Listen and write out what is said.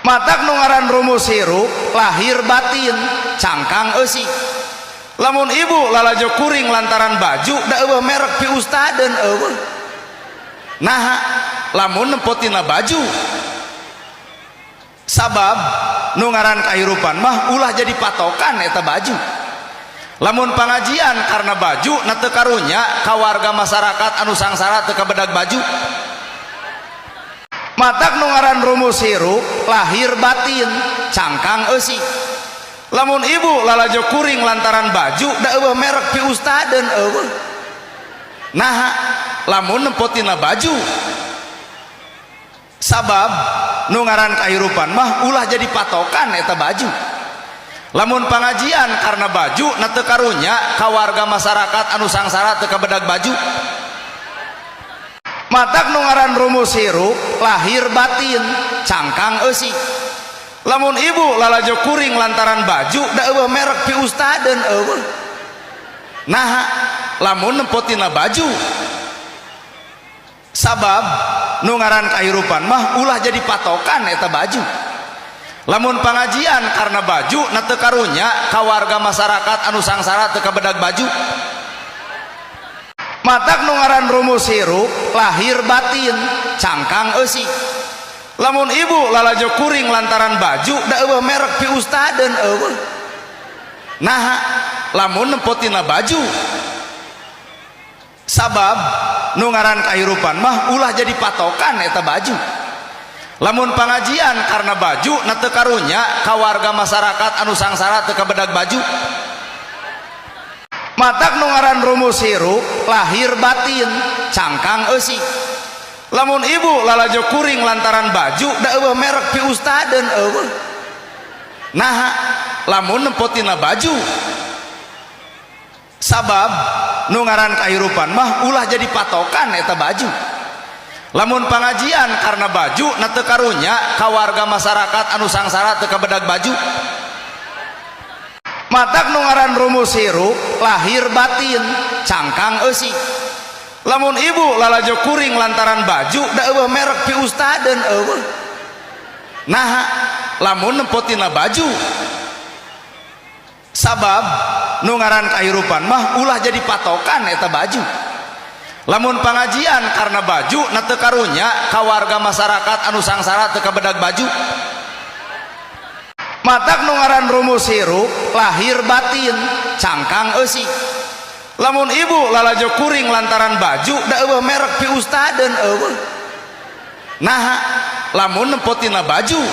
Matak nu ngaran rumus hirup lahir batin, cangkang eusi. Lamun ibu lalajo kuring lantaran baju, da euweuh merek piustadeun euweuh. Nah, lamun nempo tina baju, sabab nu ngaran kahirupan mah ulah jadi patokan eta baju. Lamun pengajian karena baju, na teu karunya ka warga masyarakat anu sangsara teu kabedag baju. Matak nu ngaran rumus hirup lahir batin, cangkang eusi. Lamun ibu lalajo kuring lantaran baju, da euweuh merek piustadeun euweuh. Nah, lamun nempo tina baju, sabab nu ngaran kahirupan mah ulah jadi patokan eta baju. Lamun pengajian karena baju, na teu karunya ka warga masyarakat anu sangsara teu kabedag baju. Matak nu ngaran rumus hirup lahir batin, cangkang eusi. Lamun ibu lalajo kuring lantaran baju, da euweuh merek piustadeun euweuh. Nah, lamun nempo tina baju, sabab nu ngaran kahirupan mah ulah jadi patokan eta baju. Lamun pengajian karena baju, na teu karunya ka warga masyarakat anu sangsara teu kabedag baju. Matak nu ngaran rumus hirup lahir batin, cangkang eusi. Lamun ibu lalajo kuring lantaran baju, da euweuh merek piustadeun euweuh. Nah, lamun nempo tina baju, sabab nu ngaran kahirupan mah ulah jadi patokan eta baju. Lamun pengajian karena baju, na teu karunya ka warga masyarakat anu sangsara teu kabedag baju. Matak nu ngaran rumus hirup lahir batin, cangkang eusi. Lamun ibu lalajo kuring lantaran baju, da euweuh merek piustadeun euweuh. Nah, lamun nempo tina baju, sabab nu ngaran kahirupan mah ulah jadi patokan eta baju. Lamun pengajian karena baju, na teu karunya ka warga masyarakat anu sangsara teu kabedag baju. Matak nu ngaran rumus hirup lahir batin, cangkang eusi. Lamun ibu lalajo kuring lantaran baju, da euweuh merek piustadeun euweuh. Nah, lamun nempo tina baju, sabab nu ngaran kahirupan mah ulah jadi patokan eta baju. Lamun pengajian karena baju, na teu karunya ka warga masyarakat anu sangsara teu kabedag baju. Matak nu ngaran rumus hirup lahir batin, cangkang eusi. Lamun ibu lalajo kuring lantaran baju, da euweuh merek piustadeun euweuh. Nah, lamun nempo tina baju.